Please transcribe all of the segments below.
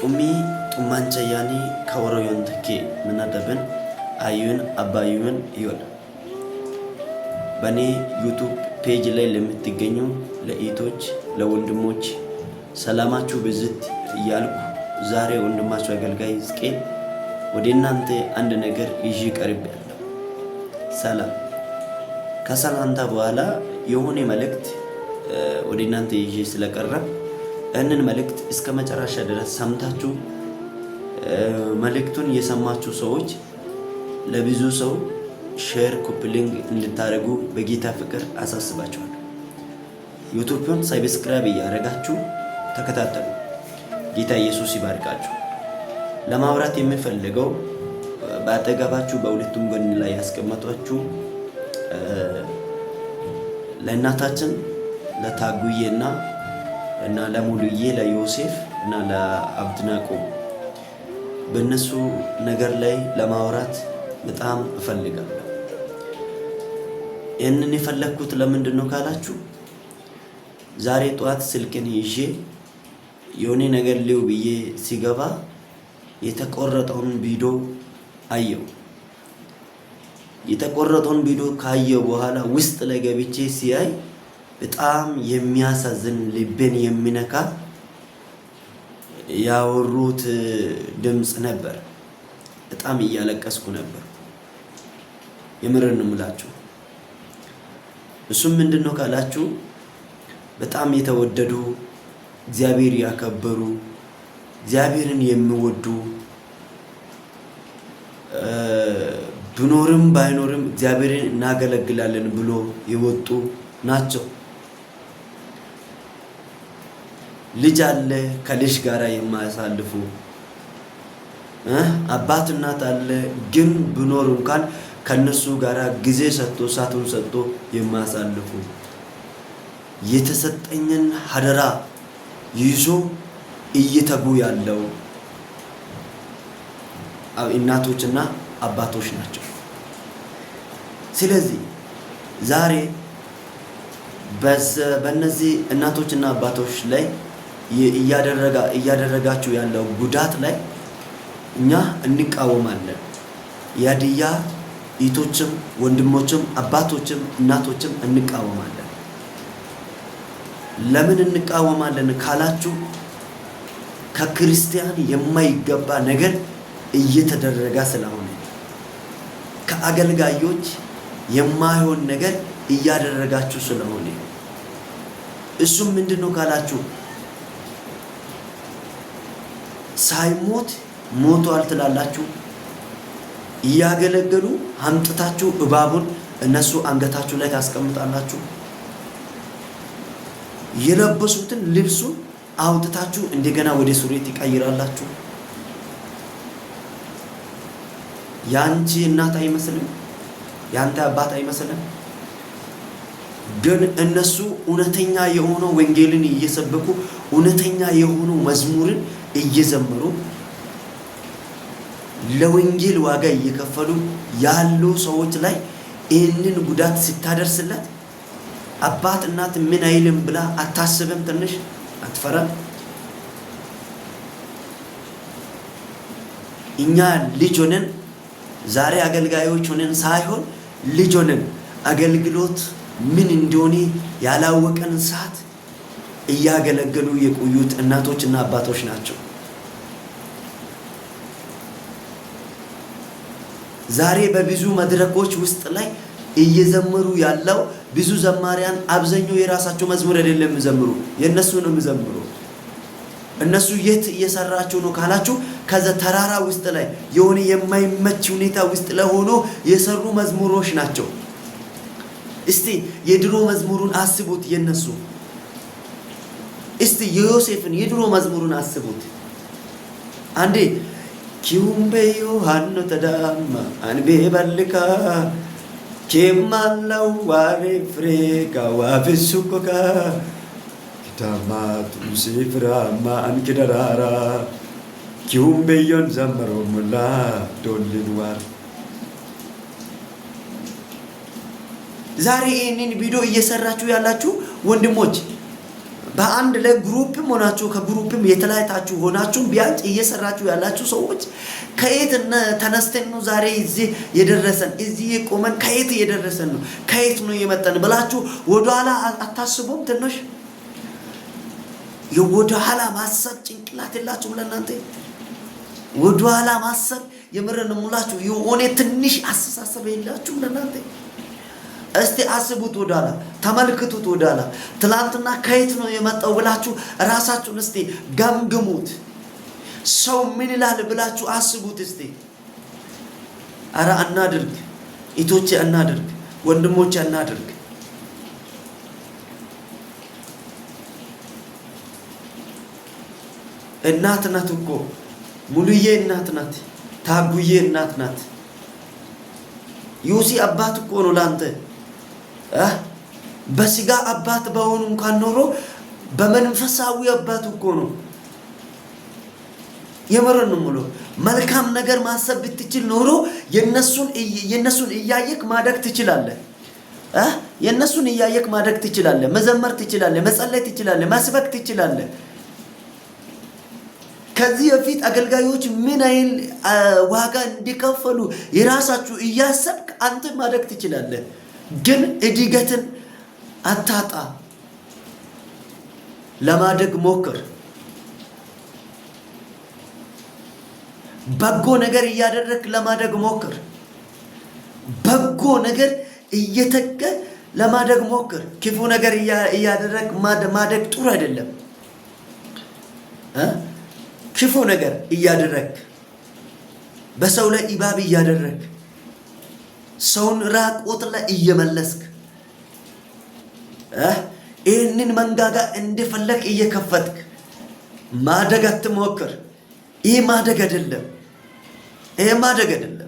ጡሚ ጡማንቸያኒ ከወሮዮን ትኬ ምናደብን አዩን አባዩን ይወል በእኔ ዩቱብ ፔጅ ላይ ለምትገኙ ለኢቶች ለወንድሞች ሰላማችሁ ብዝት እያልኩ ዛሬ ወንድማችሁ አገልጋይ ሕዝቅኤል ወደ እናንተ አንድ ነገር ይዤ ቀርቤያለሁ። ሰላም ከሰላምታ በኋላ የሆነ መልእክት ወደ እናንተ ይዤ ስለቀረብ ይህንን መልእክት እስከ መጨረሻ ድረስ ሰምታችሁ መልእክቱን የሰማችሁ ሰዎች ለብዙ ሰው share፣ copy link እንድታደርጉ በጌታ ፍቅር አሳስባችኋለሁ። ዩቱብን subscribe እያደረጋችሁ ተከታተሉ። ጌታ ኢየሱስ ይባርካችሁ። ለማውራት የምፈልገው በአጠገባችሁ በሁለቱም ጎን ላይ ያስቀመጧችሁ ለእናታችን ለታጉዬና እና ለሙሉዬ ለዮሴፍ እና ለአብድናቆ በእነሱ ነገር ላይ ለማውራት በጣም እፈልጋለሁ። ይህንን የፈለግኩት ለምንድን ነው ካላችሁ ዛሬ ጠዋት ስልክን ይዤ የሆነ ነገር ሊው ብዬ ሲገባ የተቆረጠውን ቪዲዮ አየው። የተቆረጠውን ቪዲዮ ካየው በኋላ ውስጥ ላይ ገብቼ ሲያይ በጣም የሚያሳዝን ልቤን የሚነካ ያወሩት ድምፅ ነበር። በጣም እያለቀስኩ ነበር። የምርን ነው የምላችሁ። እሱም ምንድን ነው ካላችሁ በጣም የተወደዱ እግዚአብሔር ያከበሩ እግዚአብሔርን የሚወዱ ብኖርም ባይኖርም እግዚአብሔርን እናገለግላለን ብሎ የወጡ ናቸው። ልጅ አለ ከልጅ ጋር የማያሳልፉ አባት እናት አለ፣ ግን ብኖር እንኳን ከነሱ ጋር ጊዜ ሰጥቶ እሳቱን ሰጥቶ የማያሳልፉ የተሰጠኝን ሀደራ ይዞ እየተጉ ያለው እናቶችና አባቶች ናቸው። ስለዚህ ዛሬ በእነዚህ እናቶችና አባቶች ላይ እያደረጋችሁ ያለው ጉዳት ላይ እኛ እንቃወማለን። የሀዲያ እህቶችም ወንድሞችም አባቶችም እናቶችም እንቃወማለን። ለምን እንቃወማለን ካላችሁ ከክርስቲያን የማይገባ ነገር እየተደረገ ስለሆነ ከአገልጋዮች የማይሆን ነገር እያደረጋችሁ ስለሆነ እሱም ምንድን ነው ካላችሁ ሳይሞት ሞቷል ትላላችሁ። እያገለገሉ አምጥታችሁ እባቡን እነሱ አንገታችሁ ላይ ታስቀምጣላችሁ። የለበሱትን ልብሱን አውጥታችሁ እንደገና ወደ ሱሪ ትቀይራላችሁ። ያንቺ እናት አይመስልም? ያንተ አባት አይመስልም? ግን እነሱ እውነተኛ የሆነው ወንጌልን እየሰበኩ እውነተኛ የሆነው መዝሙርን እየዘመሩ ለወንጌል ዋጋ እየከፈሉ ያሉ ሰዎች ላይ ይህንን ጉዳት ስታደርስለት አባት እናት ምን አይልም ብላ አታስብም? ትንሽ አትፈራም? እኛ ልጅ ሆነን ዛሬ አገልጋዮች ሆነን ሳይሆን ልጅ ሆነን አገልግሎት ምን እንደሆነ ያላወቀን ሰዓት እያገለገሉ የቆዩት እናቶችና አባቶች ናቸው። ዛሬ በብዙ መድረኮች ውስጥ ላይ እየዘመሩ ያለው ብዙ ዘማሪያን አብዛኛው የራሳቸው መዝሙር አይደለም የሚዘምሩ፣ የእነሱ ነው የሚዘምሩ። እነሱ የት እየሰራቸው ነው ካላችሁ ከዛ ተራራ ውስጥ ላይ የሆነ የማይመች ሁኔታ ውስጥ ላይ ሆኖ የሰሩ መዝሙሮች ናቸው። እስቲ የድሮ መዝሙሩን አስቡት የነሱ። እስቲ የዮሴፍን የድሮ መዝሙሩን አስቡት። አንዴ ኪውምቤዮ ሀኖ ተዳማ አንቤ ባልካ ኬማለው ዋሬ ፍሬ ጋዋፍሱኮካ ኪታማ ቱምሲ ፍራማ አንኪደራራ ኪውምቤዮን ዘመሮ ሙላ ዶሊን ዋር። ዛሬ ይህንን ቪዲዮ እየሰራችሁ ያላችሁ ወንድሞች በአንድ ላይ group ም ሆናችሁ ከ group ም የተለያይታችሁ ሆናችሁ ቢያንስ እየሰራችሁ ያላችሁ ሰዎች ከየት ተነስተን ነው ዛሬ እዚህ የደረሰን? እዚህ የቆመን ከየት እየደረሰን ነው? ከየት ነው የመጠን ብላችሁ ወደኋላ አታስቡም? ትንሽ የወደኋላ ማሰብ ጭንቅላት የላችሁም ለእናንተ? ወደኋላ ማሰብ የምርን ሙላችሁ የሆነ ትንሽ አስተሳሰብ የላችሁም ለእናንተ? እስቲ አስቡት፣ ወደኋላ ተመልክቱት፣ ወደኋላ ትላንትና ከየት ነው የመጣው ብላችሁ ራሳችሁን እስቲ ገምግሙት። ሰው ምን ይላል ብላችሁ አስቡት እስቲ። አረ አናድርግ፣ እህቶቼ አናድርግ፣ ወንድሞቼ አናድርግ። እናት ናት እኮ ሙሉዬ፣ እናት ናት። ታጉዬ እናት ናት። ዮሲ አባት እኮ ነው ላንተ። በስጋ አባት በሆኑ እንኳን ኖሮ በመንፈሳዊ አባት እኮ ነው። የምርን ነው የምለው። መልካም ነገር ማሰብ ብትችል ኖሮ የነሱን እያየክ ማደግ ትችላለህ። የነሱን እያየክ ማደግ ትችላለህ። መዘመር ትችላለህ። መጸለይ ትችላለህ። መስበክ ትችላለህ። ከዚህ በፊት አገልጋዮች ምን ያህል ዋጋ እንዲከፈሉ የራሳችሁ እያሰብክ አንተ ማደግ ትችላለህ። ግን እድገትን አታጣ። ለማደግ ሞክር። በጎ ነገር እያደረግክ ለማደግ ሞክር። በጎ ነገር እየተገ ለማደግ ሞክር። ክፉ ነገር እያደረግክ ማደግ ጥሩ አይደለም። ክፉ ነገር እያደረግክ፣ በሰው ላይ እባብ እያደረግክ፣ ሰውን ራቆት ላይ እየመለስክ፣ ይህንን መንጋጋ እንደፈለግ እየከፈትክ ማደግ አትሞክር። ይህ ማደግ አይደለም። ይህ ማደግ አይደለም።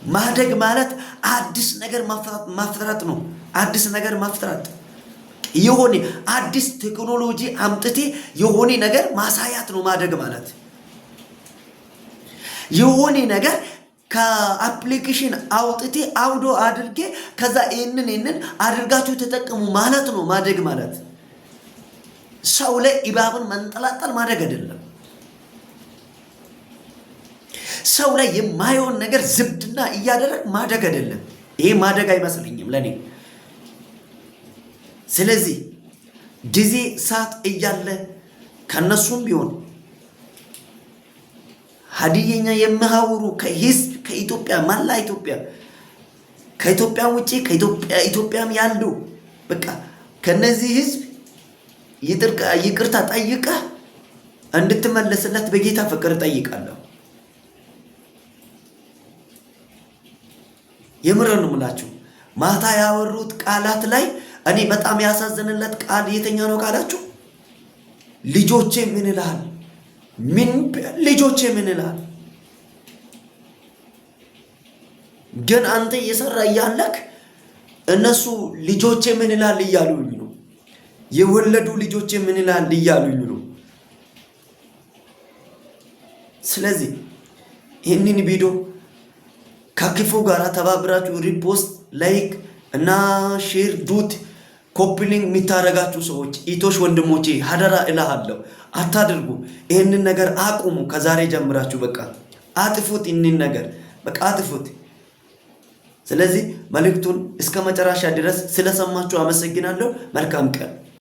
ማደግ ማለት አዲስ ነገር ማፍራት ነው። አዲስ ነገር ማፍራት፣ የሆነ አዲስ ቴክኖሎጂ አምጥቴ የሆነ ነገር ማሳያት ነው ማደግ ማለት። የሆነ ነገር ከ application አውጥቴ አውዶ አድርጌ ከዛ ይህንን ይህንን አድርጋችሁ ተጠቀሙ ማለት ነው ማደግ ማለት። ሰው ላይ እባብን መንጠላጠል ማደግ አይደለም። ሰው ላይ የማይሆን ነገር ዝብድና እያደረግ ማደግ አይደለም። ይሄ ማደግ አይመስለኝም ለኔ። ስለዚህ ጊዜ ሰዓት እያለ ከነሱም ቢሆን ሀዲየኛ የሚያወሩ ከህዝብ ከኢትዮጵያ መላ ኢትዮጵያ፣ ከኢትዮጵያ ውጭ፣ ከኢትዮጵያ ኢትዮጵያም ያሉ በቃ ከነዚህ ህዝብ ይቅርታ ጠይቀህ እንድትመለስለት በጌታ ፍቅር እጠይቃለሁ። የምር ነው የምላችሁ። ማታ ያወሩት ቃላት ላይ እኔ በጣም ያሳዘንለት ቃል የተኛ ነው ካላችሁ ልጆቼ ምን ይላል? ምን ልጆቼ ምን ይላል? ግን አንተ እየሰራ እያለክ እነሱ ልጆቼ ምን ይላል እያሉኝ ነው። የወለዱ ልጆቼ ምን ይላል እያሉኝ ነው። ስለዚህ ይህንን ቪዲዮ ከክፉ ጋር ተባብራችሁ repost፣ like እና share፣ duet፣ copy link የሚታረጋችሁ ሰዎች እህቶች ወንድሞቼ ሀደራ እልሃለሁ፣ አታድርጉ። ይህንን ነገር አቁሙ። ከዛሬ ጀምራችሁ በቃ አጥፉት። ይህንን ነገር በቃ አጥፉት። ስለዚህ መልእክቱን እስከ መጨረሻ ድረስ ስለሰማችሁ አመሰግናለሁ። መልካም ቀን።